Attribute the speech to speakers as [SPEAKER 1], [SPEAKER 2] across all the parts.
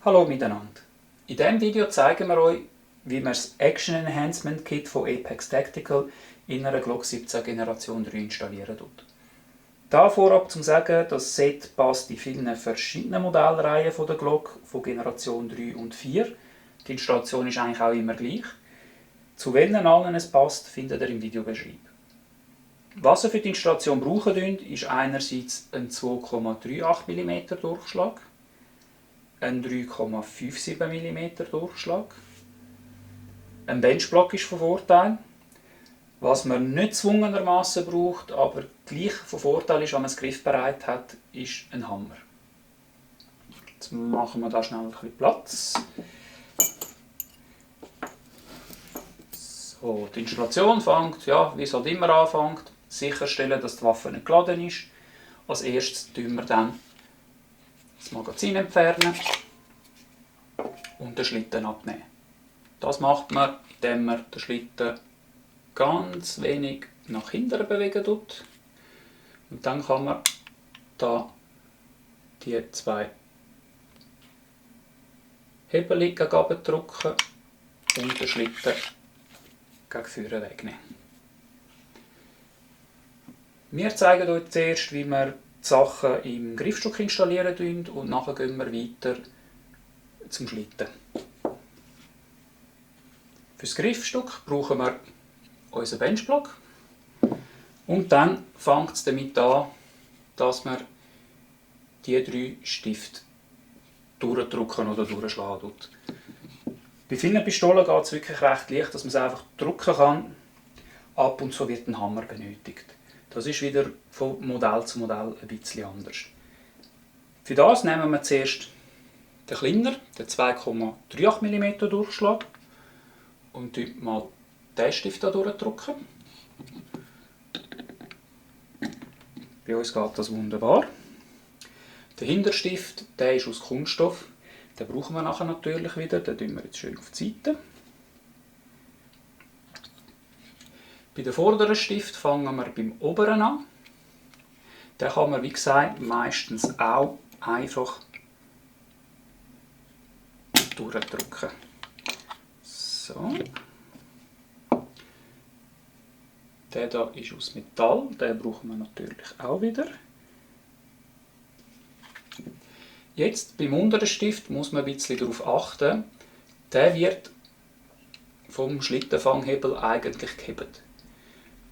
[SPEAKER 1] Hallo miteinander. In diesem Video zeigen wir euch, wie man das Action Enhancement Kit von Apex Tactical in einer Glock 17 Generation 3 installieren tut. Da vorab zum Sagen, das Set passt in vielen verschiedenen Modellreihen von der Glock von Generation 3 und 4. Die Installation ist eigentlich auch immer gleich. Zu welchen allen es passt, findet ihr im Videobeschreibung. Was ihr für die Installation brauchen könnt, ist einerseits ein 2,38 mm Durchschlag, ein 3,57 mm Durchschlag. Ein Benchblock ist von Vorteil. Was man nicht zwungenermaßen braucht, aber gleich von Vorteil ist, wenn man es griffbereit hat, ist ein Hammer. Jetzt machen wir da schnell ein bisschen Platz. So, die Installation fängt, wie es halt immer anfängt. Sicherstellen, dass die Waffe nicht geladen ist. Als erstes tun wir dann das Magazin entfernen und den Schlitten abnehmen. Das macht man, indem man den Schlitten ganz wenig nach hinten bewegen tut. Und dann kann man da die zwei Hebel gegen oben drücken und den Schlitten gegen vorne wegnehmen. Wir zeigen euch zuerst, wie wir die Sachen im Griffstück installieren und nachher gehen wir weiter zum Schlitten. Für das Griffstück brauchen wir unseren Benchblock und dann fängt es damit an, dass wir die 3 Stifte durchdrücken oder durchschlagen. Bei vielen Pistolen geht es wirklich recht leicht, dass man es einfach drücken kann. Ab und zu wird ein Hammer benötigt. Das ist wieder von Modell zu Modell ein bisschen anders. Für das nehmen wir zuerst den kleiner, den 2,38 mm Durchschlag und drücken mal diesen Stift hier durchdrücken. Bei uns geht das wunderbar. Der Hinterstift, der ist aus Kunststoff. Den brauchen wir nachher natürlich wieder. Den tun wir jetzt schön auf die Seite. Bei dem vorderen Stift fangen wir beim oberen an. Den kann man, wie gesagt, meistens auch einfach durchdrücken. So. Der hier ist aus Metall, den brauchen wir natürlich auch wieder. Jetzt beim unteren Stift muss man ein bisschen darauf achten, der wird vom Schlittenfanghebel eigentlich gehebt.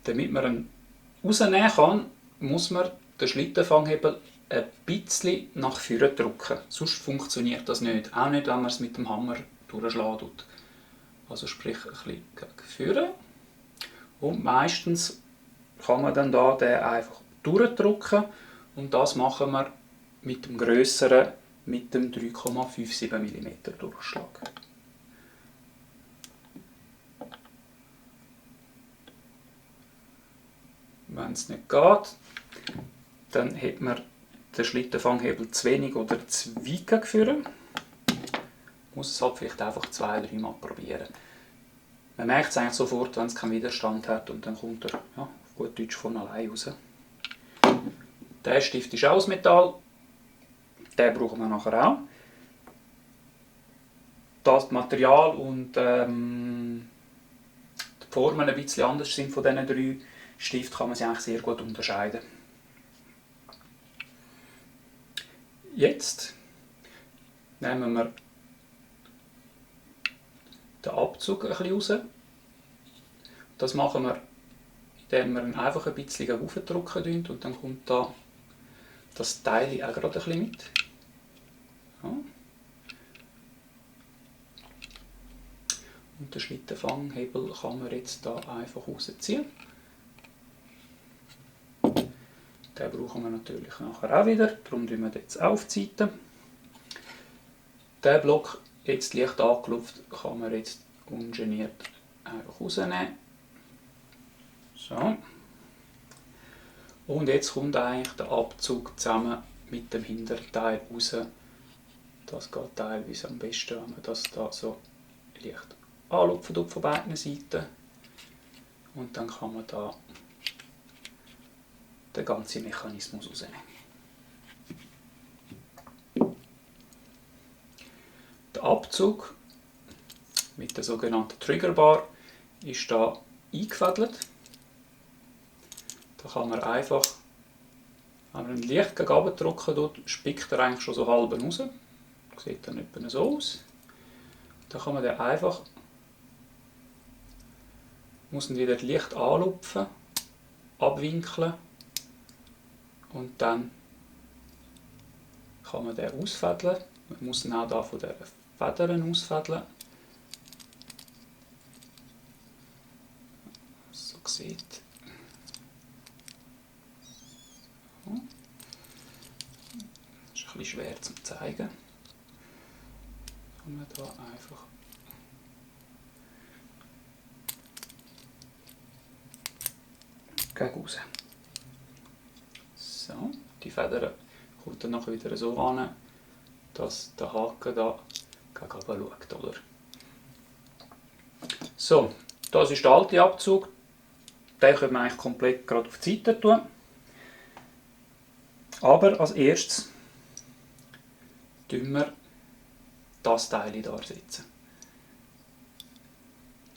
[SPEAKER 1] Damit man ihn rausnehmen kann, muss man den Schlittenfanghebel ein bisschen nach vorne drücken. Sonst funktioniert das nicht. Auch nicht, wenn man es mit dem Hammer durchschlägt. Also sprich ein bisschen gegen vorne. Und meistens kann man dann da den einfach durchdrücken. Und das machen wir mit dem grösseren, mit dem 3,57 mm Durchschlag. Wenn es nicht geht, dann hat man den Schlittenfanghebel zu wenig oder zu weit gegen vorne. Muss es halt vielleicht einfach 2-3 Mal probieren. Man merkt es eigentlich sofort, wenn es keinen Widerstand hat und dann kommt er auf gut Deutsch von allein raus. Der Stift ist auch aus Metall. Den brauchen wir nachher auch. Das Material und die Formen ein bisschen anders sind von diesen 3 Stiften, kann man sie eigentlich sehr gut unterscheiden. Jetzt nehmen wir den Abzug ein bisschen raus. Das machen wir, indem wir ihn einfach ein bisschen aufdrücken und dann kommt da das Teil auch gerade ein bisschen mit. Ja. Und den Schlittenfanghebel kann man jetzt da einfach rausziehen. Den brauchen wir natürlich nachher auch wieder, darum tun wir jetzt auf die Seite. Den Block, jetzt leicht angelupft, kann man jetzt ungeniert einfach rausnehmen. So. Und jetzt kommt eigentlich der Abzug zusammen mit dem Hinterteil raus. Das geht teilweise am besten, wenn man das da so leicht anlupft von beiden Seiten. Und dann kann man da den ganzen Mechanismus rausnehmen. Abzug mit der sogenannten Triggerbar ist da eingefädelt. Da kann man einfach, wenn man leicht gegen oben drücken tut, spickt er eigentlich schon so halb raus. Das sieht dann etwa so aus. Da kann man den einfach, muss ihn wieder leicht anlupfen, abwinkeln und dann kann man den ausfädeln. Man muss ihn auch da von den Federn ausfädeln. So sieht. So. Das ist ein bisschen schwer zu zeigen. Kann man da einfach gegen raus. So, die Feder kommt dann nachher wieder so an, dass der Haken da gegen oben schaut, oder? So, das ist der alte Abzug. Den können wir eigentlich komplett gerade auf die Seite tun. Aber als erstes tun wir das Teil hier ersetzen.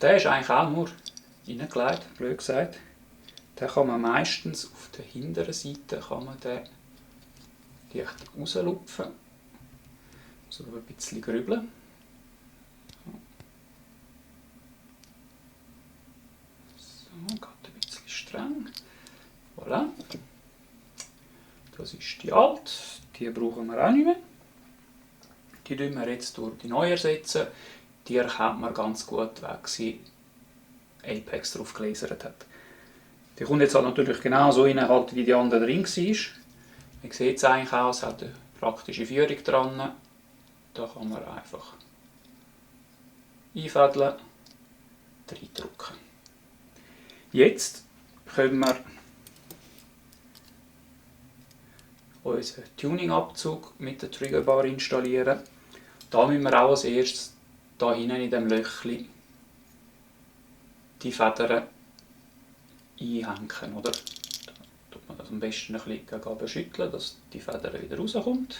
[SPEAKER 1] Der ist eigentlich auch nur reingelegt, blöd gesagt. Den kann man meistens auf der hinteren Seite kann man den leicht rauslupfen. So ein bisschen grübeln. So, geht ein bisschen streng. Voilà. Das ist die alte, die brauchen wir auch nicht mehr. Die ersetzen wir jetzt durch die neue ersetzen. Die erkennt man ganz gut, weil sie Apex drauf gelasert hat. Die kommt jetzt halt natürlich genau so rein, halt, wie die andere drin war. Man sieht es eigentlich auch, es hat eine praktische Führung dran. Da kann man einfach einfädeln, reindrücken. Jetzt können wir unseren Tuning-Abzug mit der Triggerbar installieren. Da müssen wir auch als erstes hier hinten in diesem Löchchen die Federn einhängen. Oder? Da tut man das am besten ein bisschen gegen oben schütteln, dass die Feder wieder rauskommt.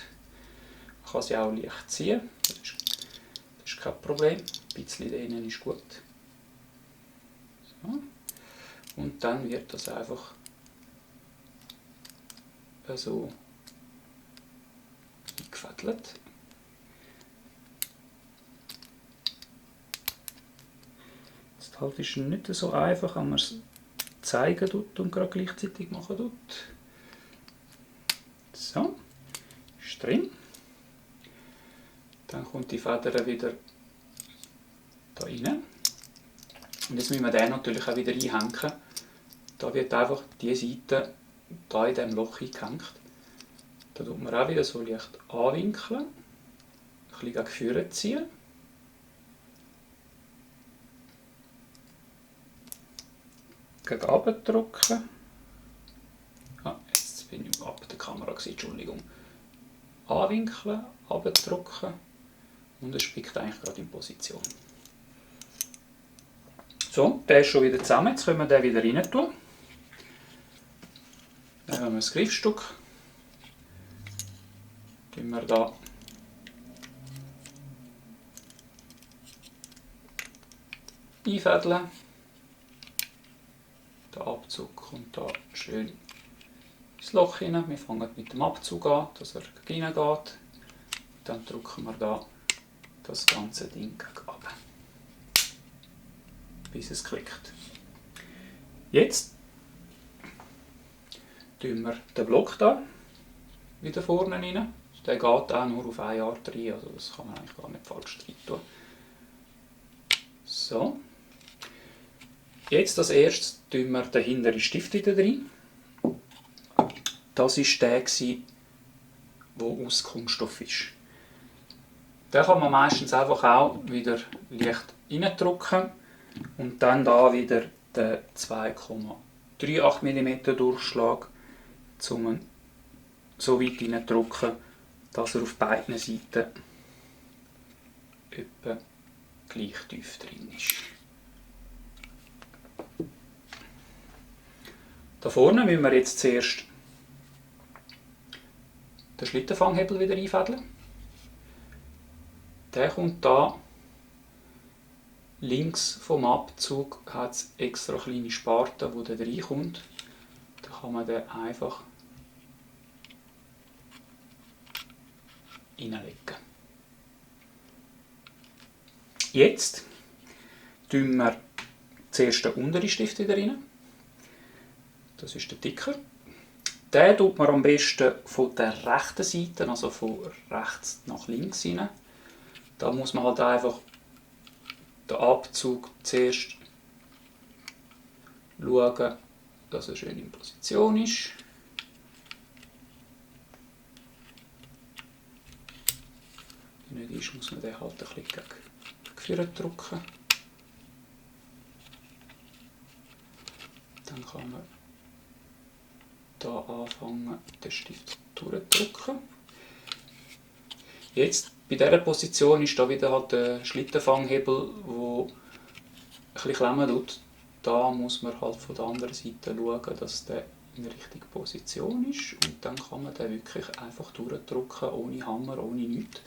[SPEAKER 1] Man kann sie auch leicht ziehen, das ist kein Problem. Ein bisschen dehnen ist gut. So. Und dann wird das einfach so eingefädelt. Das halt ist nicht so einfach, wenn man es zeigen tut und gerade gleichzeitig machen tut. So, ist drin. Dann kommt die Feder wieder da rein. Und jetzt müssen wir den natürlich auch wieder einhängen. Da wird einfach die Seite da in diesem Loch eingehängt. Da tut man auch wieder so leicht anwinkeln, ein bisschen gegen vorne ziehen. Gegen runter drücken. Ah, jetzt bin ich ab der Kamera, Entschuldigung. Anwinkeln, runterdrücken und es spickt eigentlich gerade in Position. So, der ist schon wieder zusammen, jetzt können wir den wieder rein tun. Dann haben wir das Griffstück. Tun wir da einfädeln. Der Abzug kommt da schön ins Loch hinein. Wir fangen mit dem Abzug an, dass er reingeht. Dann drücken wir da das ganze Ding gegen runter, bis es klickt. Jetzt tun wir den Block da wieder vorne rein. Der geht auch nur auf eine Art rein, also das kann man eigentlich gar nicht falsch drin tun. So. Jetzt als erstes tun wir den hinteren Stift wieder rein. Das war der, der aus Kunststoff ist. Den kann man meistens einfach auch wieder leicht reindrücken und dann da wieder den 2,38 mm Durchschlag zum so weit reindrücken, dass er auf beiden Seiten etwa gleich tief drin ist. Da vorne müssen wir jetzt zuerst den Schlittenfanghebel wieder einfädeln. Der kommt da. Links vom Abzug hat es extra kleine Sparte, wo der reinkommt. Da kann man den einfach reinlegen. Jetzt tun wir zuerst den unteren Stift wieder rein. Das ist der dicker. Den tut man am besten von der rechten Seite, also von rechts nach links rein. Da muss man halt einfach den Abzug zuerst schauen, dass er schön in Position ist. Wenn er nicht ist, muss man den halt ein bisschen gegen vorne drücken. Dann kann man hier anfangen, den Stift durchzudrücken. Jetzt bei dieser Position ist da wieder halt der Schlittenfanghebel, der ein bisschen klemmen tut. Da muss man halt von der anderen Seite schauen, dass der in der richtigen Position ist. Und dann kann man den wirklich einfach durchdrücken, ohne Hammer, ohne nichts.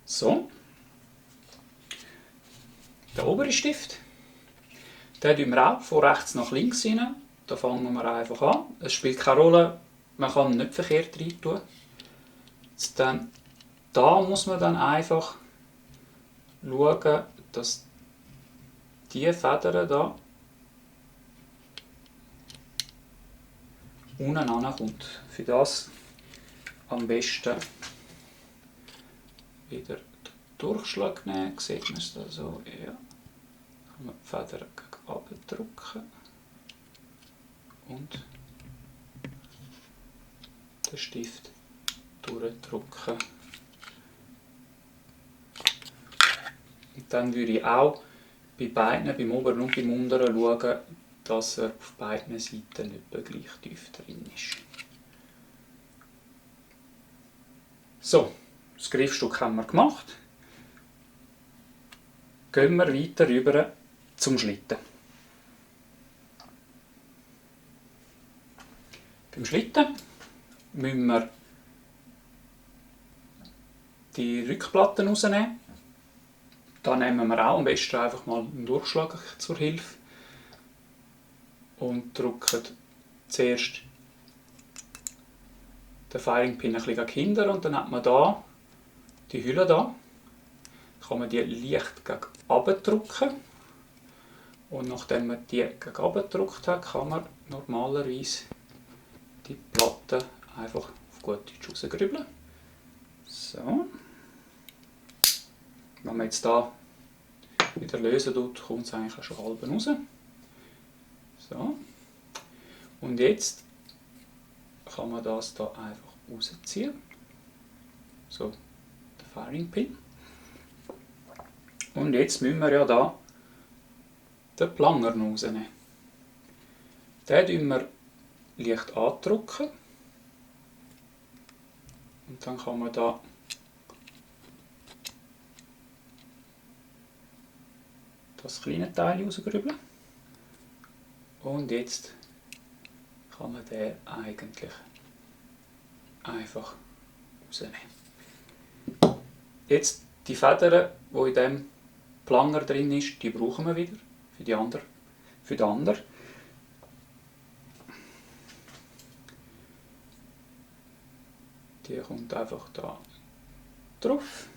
[SPEAKER 1] So. Der obere Stift, den tun wir auch von rechts nach links rein. Da fangen wir einfach an. Es spielt keine Rolle, man kann ihn nicht verkehrt rein tun. Dann, da muss man dann einfach schauen, dass diese Feder da unten ankommt. Für das am besten wieder den Durchschlag nehmen. Sieht man es da so? Ja. Kann man die Feder gegen unten drücken und den Stift durchdrücken. Und dann würde ich auch bei beiden, beim oberen und beim unteren, schauen, dass er auf beiden Seiten etwa gleich tief drin ist. So, das Griffstück haben wir gemacht. Gehen wir weiter rüber zum Schlitten. Beim Schlitten müssen wir die Rückplatten rausnehmen. Da nehmen wir auch am besten einfach mal einen Durchschlag zur Hilfe und drücken zuerst den Firing Pin ein bisschen hinter und dann hat man da die Hülle da. Kann man die leicht gegen unten drücken und nachdem man die gegen unten gedrückt hat, kann man normalerweise die Platte einfach auf gut Deutsch rausgrübeln. So. Wenn man jetzt da wieder lösen tut, kommt es eigentlich schon halb raus. So. Und jetzt kann man das da einfach rausziehen. So, der Firing Pin. Und jetzt müssen wir ja da den Planger noch rausnehmen. Den drücken wir leicht andrücken. Und dann kann man da das kleine Teil rausgrübeln. Und jetzt kann man den eigentlich einfach rausnehmen. Jetzt die Feder, die in diesem Planger drin ist, die brauchen wir wieder für den anderen. Die kommt einfach da drauf.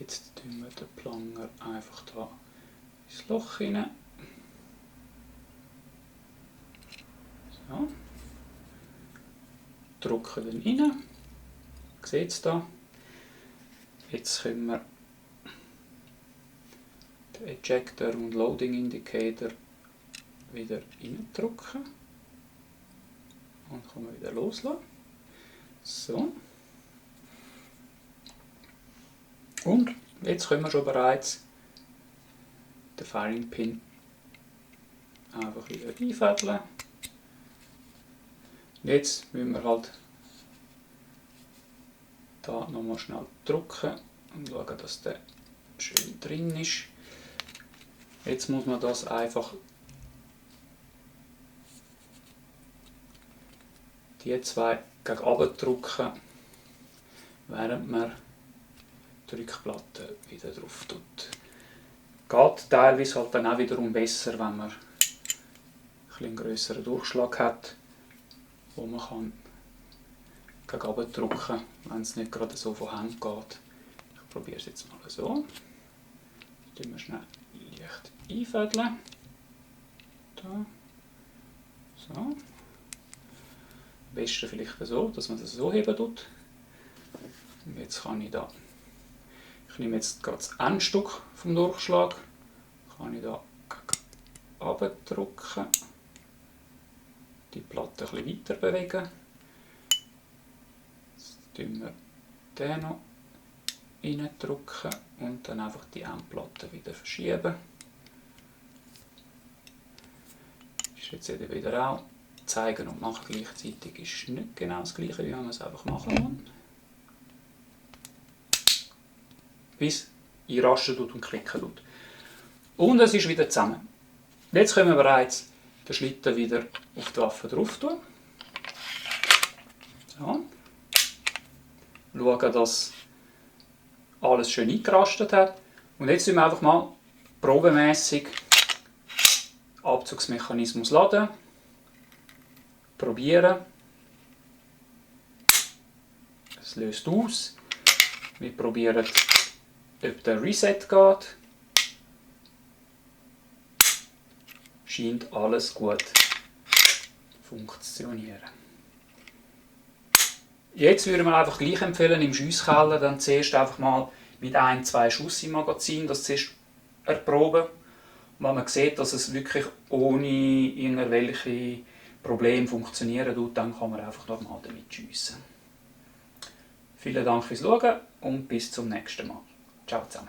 [SPEAKER 1] Jetzt tun wir den Planger einfach da ins Loch hinein. So. Drücken den rein. Seht ihr da? Jetzt können wir den Ejector und Loading Indicator wieder reindrücken. Und kann man wieder loslassen. So. Und jetzt können wir schon bereits den Firing Pin einfach wieder einfädeln. Jetzt müssen wir halt da nochmal schnell drücken und schauen, dass der schön drin ist. Jetzt muss man das einfach die zwei gegen unten drücken, während man die Rückplatte wieder drauf tut. Geht teilweise halt dann auch wiederum besser, wenn man einen grösseren Durchschlag hat, wo man kann gegen oben drücken kann, wenn es nicht gerade so von Hand geht. Ich probiere es jetzt mal so. Jetzt wir schnell leicht einfädeln. Da. So. Am besten vielleicht so, dass man das so heben tut. Und jetzt kann ich da. Ich nehme jetzt gerade das Endstück vom Durchschlag. Kann ich da runterdrücken. Die Platte ein bisschen weiter bewegen. Jetzt drücken wir den noch reindrücken und dann einfach die Endplatte wieder verschieben. Ist jetzt wieder auch zeigen und machen gleichzeitig ist nicht genau das gleiche, wie man es einfach machen muss. Bis einrasten und klicken tut. Und es ist wieder zusammen. Jetzt können wir bereits den Schlitten wieder auf die Waffe drauf tun. So. Schauen, dass alles schön eingerastet hat. Und jetzt tun wir einfach mal probemässig Abzugsmechanismus laden. Probieren. Es löst aus. Wir probieren, ob der Reset geht. Scheint alles gut funktionieren. Jetzt würde man einfach gleich empfehlen, im Schiesskeller dann zuerst einfach mal mit 1-2 Schuss im Magazin das zuerst erproben. Und wenn man sieht, dass es wirklich ohne irgendwelche Probleme funktionieren tut, dann kann man einfach normal damit schiessen. Vielen Dank fürs Schauen und bis zum nächsten Mal. Ciao zusammen.